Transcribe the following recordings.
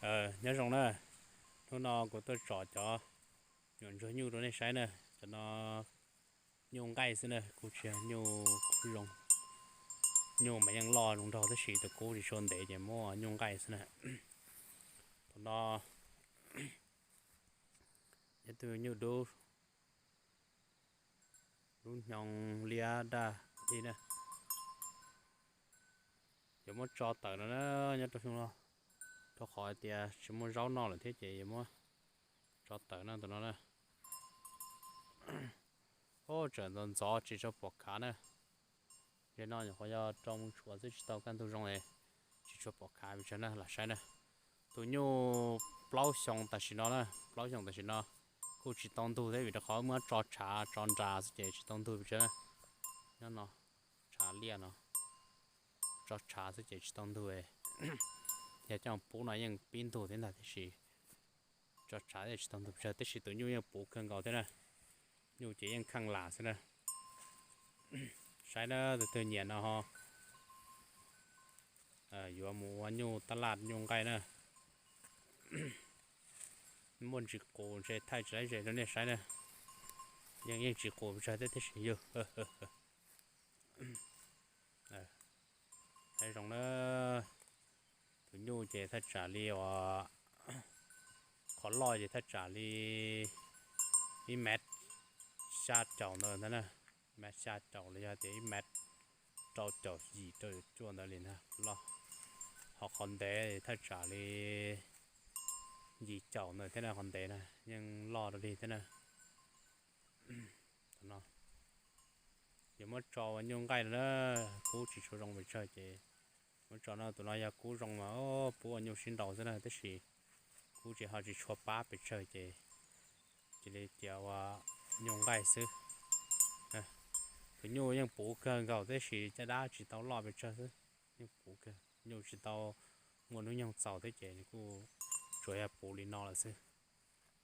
Nyob zoo na, hnub no kuv tuaj tsom cov nyuam ntsuag nyuj rau nej saib na. Cov no nyuj nqaij xwb na, kuj tsis yog nyuj kub zoo. Nyuj mas yeej loj zoo nraug tab sis tus kub tsis tshua ntev ces muab nyuj nqaij xwb na. Tus no ib tug nyuj dub, lub hnyo liab daj li na. Yuav muab tso tawm no na, nyob rau xyoo no, rau qhov tias tsis muaj zaub noj lawm thiab ces yuav muab tso tawm na tus no na. Ub, tseem ntxov ntxov tsis tshua pom khav na. Yog no nyuam qhuav yog rau mus tshuav xwb tsis tau kaj ntug zoo, tsis tshua pom khav pes tsawg na, lam saib na. Tus nyuj plaub xyoo tam sim no na, plaub xyoo tam sim no kuj tsis tau ntug thiab vim rau qhov muab tso tshav tso nras xwb ces tsis tau ntug pes tsawg na. Nyob no, tshav liaj no, tso tshav xwb ces tsis tau ntug. Yog coj pub no yeej pib ntug thiab ntag tiam sis tso tshav thiaj tsis tau ntug pes tsawg, tab sis tus nyuj yeej puv kawg nkaus thiab na. Nyuj ces yeej kheej lam xwb na. Saib na, tus twg nyiam no ho yuav mus ua nyuj tab laj nyuj nqaij na. Muaj ntsis qus ntshe thaij tsis laib ze rau nej saib na. Yeej yeej tsis qus pes tsawg thiab tab sis yog Hais zoo na, tus nyuj ces thaj tsam li uas qhov loj ces thaj tsam li ib mev xya caum ntawd ntag na, ib mev xya caum los yog tias ib mev rau caum yim rau caum cuaj ntawd li ntag loj. Ho qhov ntev thaj tsam li yim caum ntawd thiab na, qhov ntev na yeej loj rau li thiab na. Tus no yuav muab tso ua nyuj nqaij no na, kub tsis tshua zoo pes tsawg ces muab tso no. Tus no yog kub zoo mas pub ua nyuj sib nraus xwb na, tab sis kub ces ho tsis tshua pab pes tsawg ces cia li tias ua nyuj nqaij xwb. Tus nyuj yeej puv kawg nkaus tab sis caj dab tsis tau loj pes tsawg xwb. Yeej puv kawg, nyuj tsis tau muaj hnub nyoog txaus thiab ces kuj tsuas yog puv li no lawm xwb.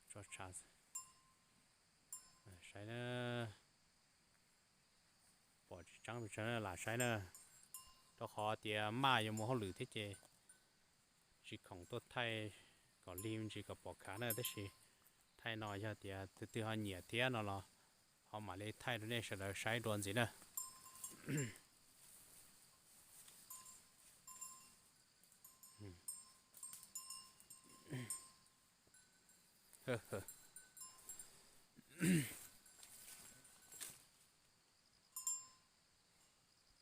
Tso tshav xwb. Saib na, pom tsis tseeb pes tsawg na, lam saib na, rau qhov tias maj yuav mus hauj lwm thiab ces tsis khoom tuaj thaij kom lig me ntsis kom pom khav na, tab sis thaij no yog tias tus twg ho nyiam thiab no los ho mam li thaij rau nej sawv daws saib dua ntxiv na.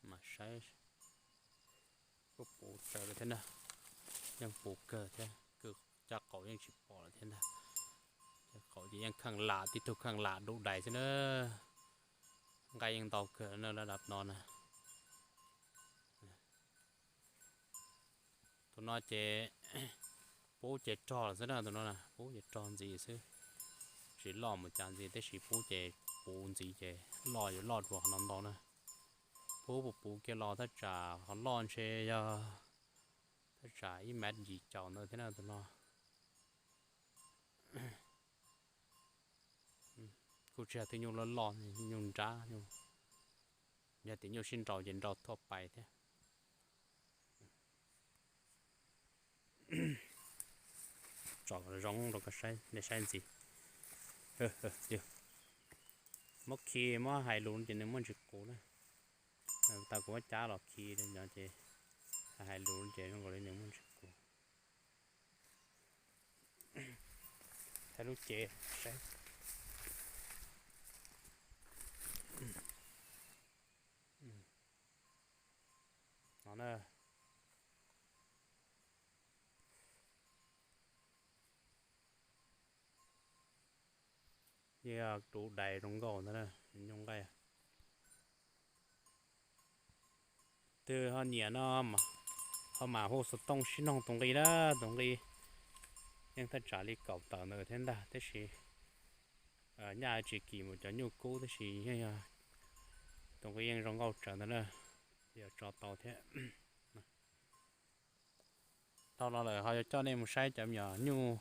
Mas saib, kuj puv tsawv lawm thiab na, yeej puv kawg thiab, caj qaum yeej tsis pom lawm thiab ntag. Caj qaum ces yeej kheej lam, tib tug kheej lam dub dais xwb na. Nqaij yeej ntau kawg na, lab dab no na. Tus no ces pub ces rog lawm xwb na, tus no pub ces rog ntxiv xwb, tsis loj mus cas ntxiv, tab sis pub ces puv ntxiv ces loj yuav loj dua qhov no ntau na. Pub puv puv kiag los thaj tsam qhov loj ntshe yog thaj tsam ib mev yim caum ntawd thiab na tus no. Kuj tsis yog tej nyuj loj loj, nyuj nrab, yog tias nyuj sib nraus ces nraus thuaj pais thiab. Tso zoo rau koj saib, nej saib ntxiv. Muab khi muab hais lus ces nws muaj ntsis qus na. Tau kuv muab cab los khi no ces hais lus ces zoo nkaus li nws muaj ntsis qus. Thaij lub cev saib. No na. Yeej dub dais zoo nkauj ntag na, nyuj nqaij. Twg ho nyiam no ho mam hu xov tooj sib noog tus nqi na, tus nqi yeej thaj tsam li kaum tawm ntawd thiab ntag, tab sis nyaj tsis kim mus cov nyuj kub, tab sis yeej yog tus nqi yeej zoo nkauj tsawv ntag na, yog tso tau thiab. Dhau no lawm ho yuav coj nej mus saib cov me nyuam nyuj,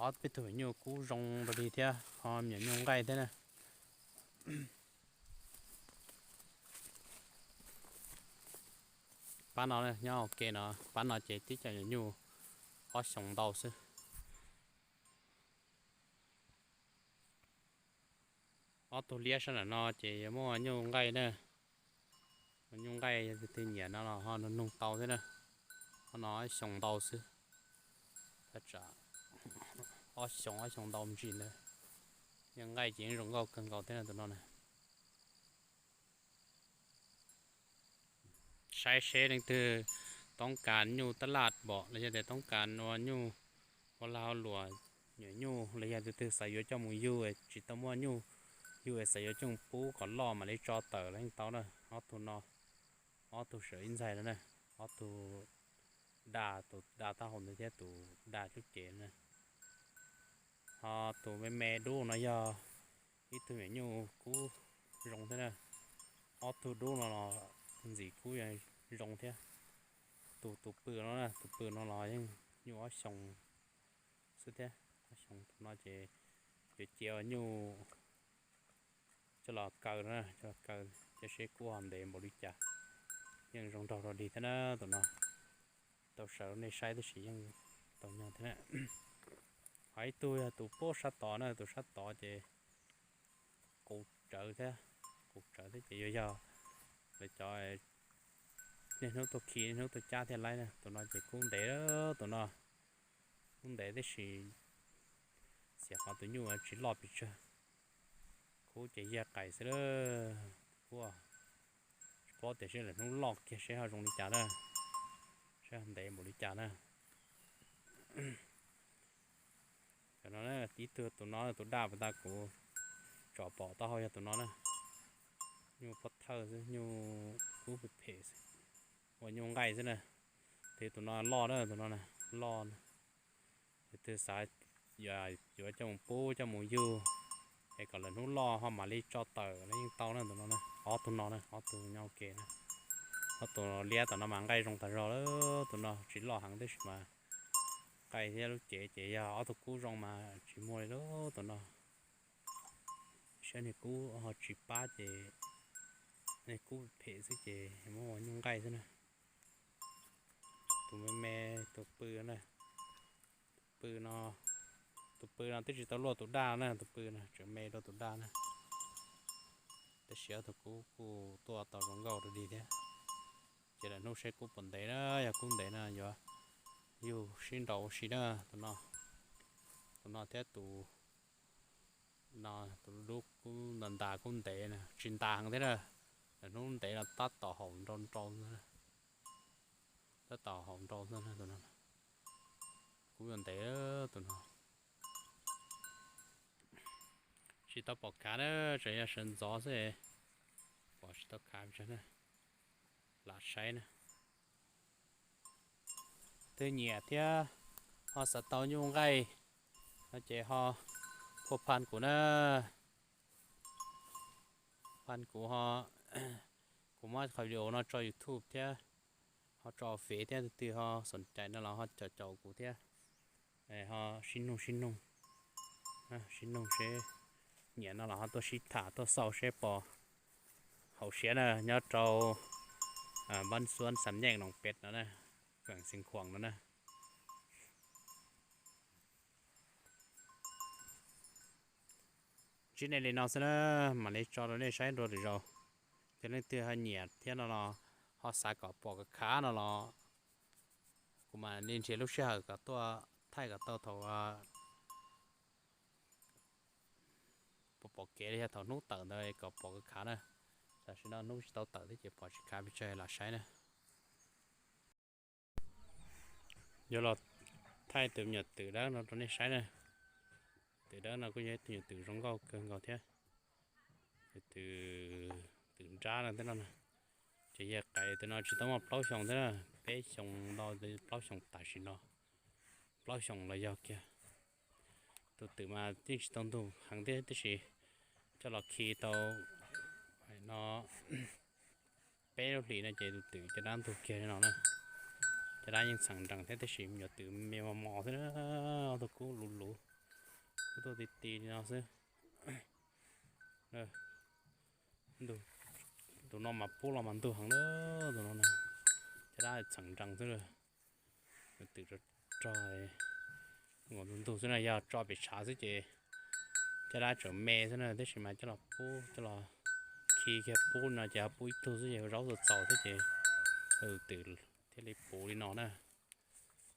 ob peb tug me nyuam nyuj kub zoo rau li thiab ho me nyuam nyuj nqaij thiab na. Pab no nyob ua ke no, pab no ces tib cov me nyuam nyuj ob xyoos ntau xwb. Ob tug liab sab nram no ces yuav muaj nyuj nqaij na. Nyuj nqaij yog tus twg nyiam no los ho nug nug tau thiab na. Qhov no ob xyoos ntau xwb. Tab tsam ob xyoos ob xyoos ntau me ntsis ntawd, nyuj nqaij ces yeej zoo nkauj kawg nkaus thiab na tus no na. Saib seb leej twg toob kas nyuj tab laj npom los yog tias toob kas ua nyuj ua lag ua luam, nyuam nyuj los yog tus twg xav yuav coj mus yug tsis tau muaj nyuj yug es xav yuav coj mus pub kom loj mam li tso tawm los yeej tau na. Ob tug no, ob tug sawv ib ntxaig no na, ob tug da, tus da taub hau ntawd thiab tus da lub cev na. Ho tus me me dub no yog ib tug nyuam nyuj kub zoo thiab na. Ob tug dub no los ntxim kub zoo thiab. Tus, tus pw no na, tus pw no los yeej nyuj ob xyoos xwb thiab. Ob xyoos tus no ces yuav cia nyuj coj los kaw no, coj los kaw thiab seb kub ho ntev npaum li cas. Yeej zoo nraug rau dig thiab na tus no. Tau sawv nej saib tab sis yeej tau nyog thiab na. Ho ib tug yog tus pub sab tod na, tus sab tod ces qus tsawv thiab, qus tsawv thiab ces yuav yog lawv cov niaj hnub tuaj khi niaj hnub tuaj cab thiaj laib na. Tus no ces kub ntev, tus no kub ntev tab sis xiam qhov tus nyuj tsis loj pes tsawg. Kub ces yaj qais xwb lawm. Kub tsis paub tias seb lawm hnub loj kiag seb ho zoo li cas na, seb ho ntev npaum li cas na. Cov no ib tug tus no tus daj pas tas kuv tsom pom taub hau yog tus no na. Nyuj pob thawj xwb, nyuj kub phem phem xwb, ua nyuj nqaij xwb na. Tus no loj na, tus no loj na. Tus twg xav yuav coj mus pub coj mus yug es kom lawm hnub loj ho mam li tso tawm los yeej tau na tus no na. Ob tug no na, ob tug nyob ua ke na. Ob tug liab tom no mas nqaij zoo tas zog lawm, tus no tsis loj heev tab sis mas nqaij thiab lub cev ces yog ob tug kub zoo mas tsis muaj li lawm tus no. Saib niag kub ho tsis pab ces niag kub phem xwb ces muab ua nyuj nqaij xwb na. Tus me me, tus pw na, tus pw no, tus pw no twb tsis tau luaj tus daj na, tus pw no tseem me dua tus daj na. Tab sis ob tug kub kuj tuaj tau zoo nkauj rau dig thiab. Ces lawm hnub seb kub puas ntev na, yog kub ntev no yuav yug sib nraus ua si na. Tus no, tus no thiab tus no, tus dub dub kub ntas ntas kub ntev na, tsis ntas heev thiab na. Lawm hnub ntev no tab tom haum nrau nrau, tab tom haum nrau tus no. Kub yuav ntev tus no. Tsis tau pom khav na, tseem yog sawv ntxov xwb, pom tsis tau khav pes tsawg na. Lam saib na. Twg nyiam thiab ho xav tau nyuj nqaij no ces ho phua phan kuv na. Phan kuv ho, kuv muab qhov video no tso YouTube thiab, ho tso Fev thiab, tus twg ho xoom cais no los ho caum caum kuv thiab. Ho sib nug sib nug, sib nug seb nyiam no los ho tuaj sib tham tuaj xauj seb puas haum siab na. Nyob rau Npab Xuab, Xam Nyeej, Noom Pem no na, Khuam Xeev Khuam no na. Ntsib nej li no xwb na, mam li tso rau nej saib dua lwm zaus. Yog leej twg ho nyiam thiab no los ho xav kom pom khav khav no los kuv mam li nrhiav lub sij hawm kom tuaj thaij kom tau thaum pom pom kev li yog thaum hnub tawm ntawd kom pom khav khav na. Tam sim no hnub tsis tau tawm thiab ces pom tsis khav pes tsawg, lam saib na. Yuav los thaij tus me nyuam twm dawb no rau nej saib na. Twm dawb no kuj yog ib tug nyuam twm zoo nkauj kawg nkaus thiab. Twm, twm nrab no thiab no na. Ces yawg qais tus no tsis tau muaj plaub xyoos thiab na, peb xyoos ntau, plaub xyoos tam sim no, plaub xyoos los yog kiag. Tus twm mas yeej tsis tau ntug heev thiab, tab sis coj los khi tau no peb lub hlis no ces tus twm caj dab ntug kiag li no na. Caj dab yeej txheem nrees thiab, tab sis me nyuam twm me mos mos xwb na, ob tug kub luv luv, kub tuaj ti ti li no xwb. Tus no mas pub los mas ntug heev na, tus no na, caj dab txheem nrees xwb. Me nyuam twm rog, ntug ntug xwb na, yog tso pem tshav xwb ces caj dab tseem me xwb na, tab sis mas coj los pub, coj los khi kiag pub no ces ho pub ib tug xwb ces zaub txaus txaus xwb ces tus twm thiaj li puv li no na.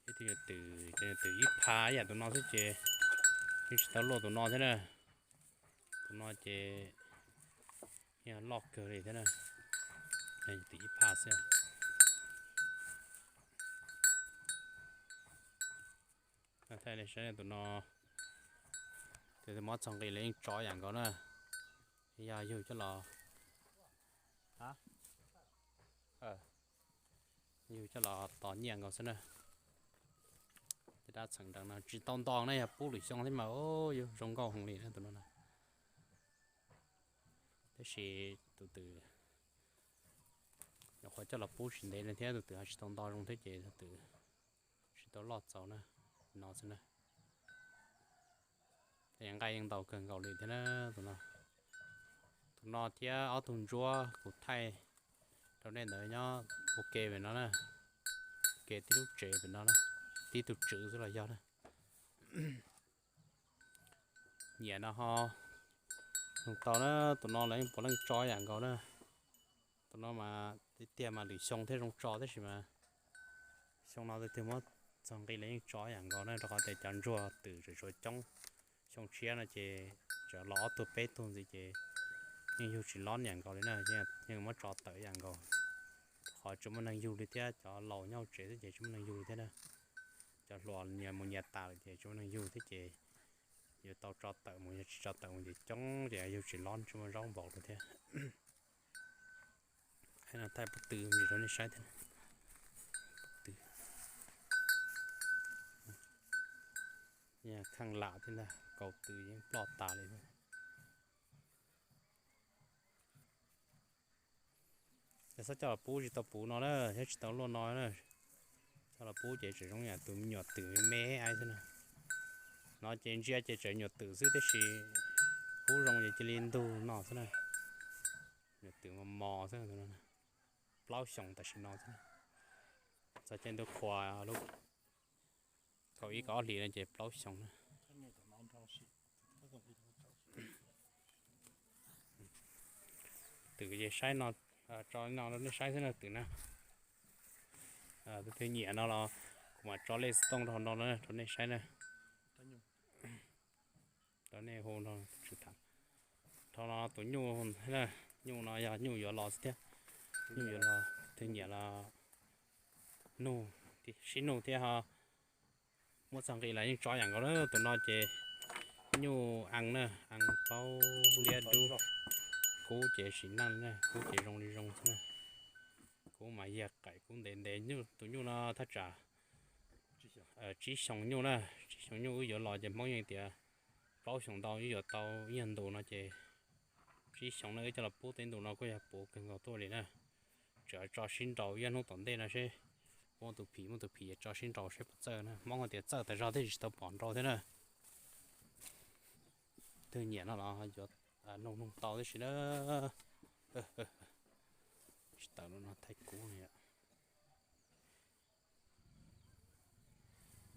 Ib tug twm, twm ib phav ib yam tus no xwb ces yeej tsis tau luaj tus no thiab na. Tus no ces yog loj kawg li thiab na, twm ib phav xwb. Thaij li saib tus no, tus twg muab txog nqi los yeej tso yam nkaus na. Yog yug coj los, yug coj los tos nyiaj nkaus xwb na. Tej dab txheem nrees no tsis tau nto na, yog pub lwm xyoo thiab mas yug zoo nkauj heev li na tus no na. Tab sis tus twm nyuam qhuav coj los pub tsis ntev li thiab tus twm ho tsis tau nto zoo thiab ces tus twm tsis tau loj txaus na, no xwb na. Tej nqaij yeej ntau kawg nkaus li thiab na tus no. Tus no thiab ob tug ntsuab kuv thaij rau nej ntawd nyob ua ke pem no na, ua ke tib lub tsev pem no na, tib tug tswv xwb los yog na. Nyiam no ho nug tau na, tus no lawv yeej puav leej tso yam nkaus na. Tus no mas tiag tiag mas lwm xyoo thiaj zoo tso tab sis mas xyoo no tus twg muab txog nqi los yeej tso yam nkaus na, rau qhov tias cov ntsuag twm tseem tshuav coob. Xyoo tshiab no ces tseem los ob tug peb tug ntxiv ces yeej yug tsis lob yam nkaus li na, yeej muab tso tawm yam nkaus. Qhov tsis muaj neeg yug li thiab, cov laus nyob hauv tsev xwb ces tsis muaj neeg yug li thiab na. Cov hluas nyias mus nyias tas lawm ces tsis muaj neeg yug thiab ces yuav tau tso tawm mus, yog tsis tso tawm mus ces coob ces yug tsis lob tsis muaj zaub npaum li thiab. Thaij pob tw rau nej saib thiab. Kheej lam thiab ntag, kaus tw yeej ploj tas li. Yog xav coj los pub tsis tau puv no na, thiab tsis tau luaj no na. Coj los pub ces tseem zoo yam tus me nyuam twm me me xwb na. No ces ntsia ces tseem nyuam twm xwb tab sis pub zoo ces cia li ntug no xwb na. Nyuam twm mos mos xwb, plaub xyoos tam sim no xwb. Txog caij ntuj qhua lub kaum ib kaum ob hlis no ces plaub xyoos na. Twm ces saib no, tso li no rau nej saib xwb na twm na. Tus twg nyiam no los kuv mam tso lej xov tooj rau hauv no no rau nej saib na. Rau nej hu no tsis tham. Dhau no tus nyuj, nyuj no yog nyuj yuav los xwb thiab. Nyuj yuav los, tus twg nyiam los nug, sib nug thiab ho. Muab txog nqi los yeej tso yam nkaus na, tus no ces nyuj ees na, ees plaub liab dub. Kub ces sim neej na, kub ces zoo li zoo xwb na. Kub mas yag qaim kub ntev ntev, tus nyuj no thaj tsam tsib xyoos nyuj na, tsib xyoos nyuj wb yuav los ces Hmoob yeej tias plaub xyoos ntau wb yuav tau ib nyuag ntu no ces tsib xyoos no wb coj los pub tej ntu no kuj yog puv kawg nkaus tuaj li na. Tseem tso sib nraus ib hnub tom ntej no seb, muaj tus phim muaj tus phim tso sib nraus seb puas txawj na, Hmoob hais tias txawj tas zog thiab tsis tau pom nrau thiab na. Twg nyiam no los yuav nug nug tau tib si na. Tsis tawm no thaij kub no.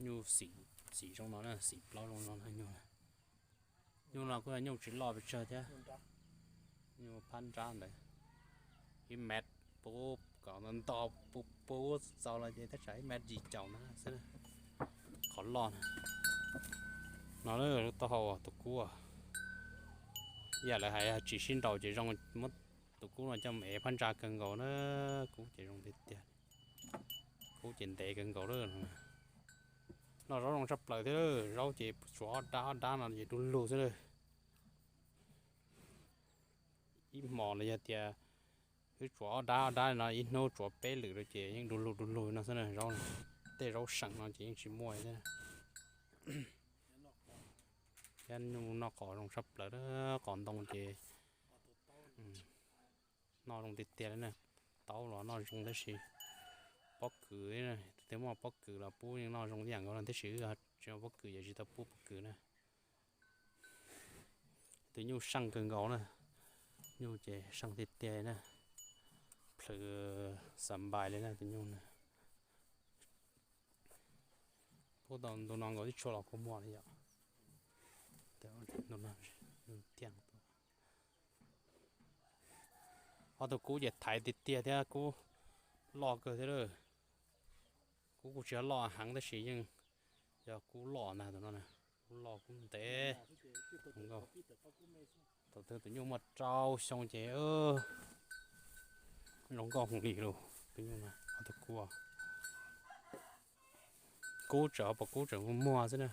Nyuj xim, xim zoo no na, xim plaub zoo no na nyuj. Nyuj no kuj yog nyuj tsis loj pes tsawg thiab. Nyuj phab nrab ntawd, ib mev puv kom nto, puv puv txaus los ces thaj tsam ib mev yim caum ntawd xwb. Qhov loj na, no lub taub hau tus kub, yam lawv hais tsis sib nraus ces zoo, muab tus kub no coj mus ev phab ntsa kawg nkaus na. Kub ces zoo tiag tiag, kub ces ntev kawg nkaus lawm. Noj zaub zoo tshaj plaws thiab, zaub ces tsuas ob dab ob dab no ces du lug xwb lawm. Ib hmos los yog tias wb tsuav ob dab ob dab no ib hnub tsuav peb lwm lawm ces yeej du lug du lug no xwb na zaub. Tej zaub seem no ces yeej tsis muaj thiab. Thiab nyuj noj qos zoo tshaj plaws, qos ntoo ces noj zoo tiag tiag li na. Taub los noj zoo tab sis pob kws, tus twg muaj pob kws los pub yeej noj zoo ib yam nkaus no tab sis wb tsis muaj pob kws ces tsis tau pub pob kws na. Tus nyuj seej kawg nkaus na, nyuj ces seej tiag tiag na, plhws xas npais li na tus nyuj na. Ntu no nkaus tib tshua los kua muag li yom. Ob tug kub ces thaiv tiag tiag thiab kub loj kawg thiab lawm. Kub kuj tsis loj heev tab sis yeej yog kub loj ntag tus no, kub loj kub ntev. Thaum twg tus nyuj muaj rau xyoo ces zoo nkauj heev li lawm tus nyuj no. Ob tug kub, kub tseem pom kub tseem muag xwb na.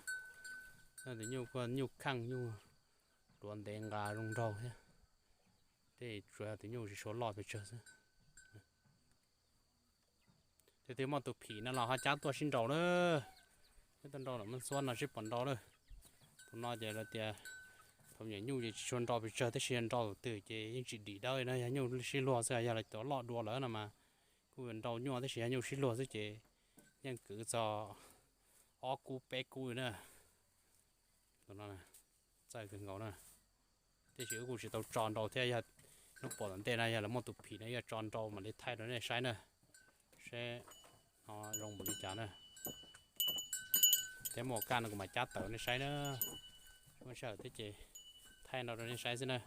Tus nyuj kuj nyuj kheej nyuj duav ntev nqa zoo nraug thiab. Tej tsuas yog tus nyuj tsis tshua loj pes tsawg xwb. Tus twg muaj tus phim no los ho cab tuaj sib nraus na. Cab tuaj nraus los muab xuab no sib pom nraus lawm. Tus no ces lawv tias thaum nyuam nyuj ces tsis tshua nraus pes tsawg tab sis yog nraus tus twg ces yeej tsis dim dawb li na, yog nyuj sib luag xwb, yog lawv cov loj dua lawm no mas kuj nraus nyuaj tab sis yog nyuj sib luag xwb ces yeej kwv txog ob kub peb kub li na. Tus no txawj kawg nkaus na. Tiam sis wb kuj tsis tau tso nraus thiab, yog hnub puas tom ntej no yog lawv muaj tus phim no yuav tso nraus mam li thaij rau nej saib na, seb no zoo npaum li cas na. Thiab muaj kaj no kuv mam cab tawm nej saib na. Muaj sij hawm thiab ces thaij nraus rau nej saib xwb na.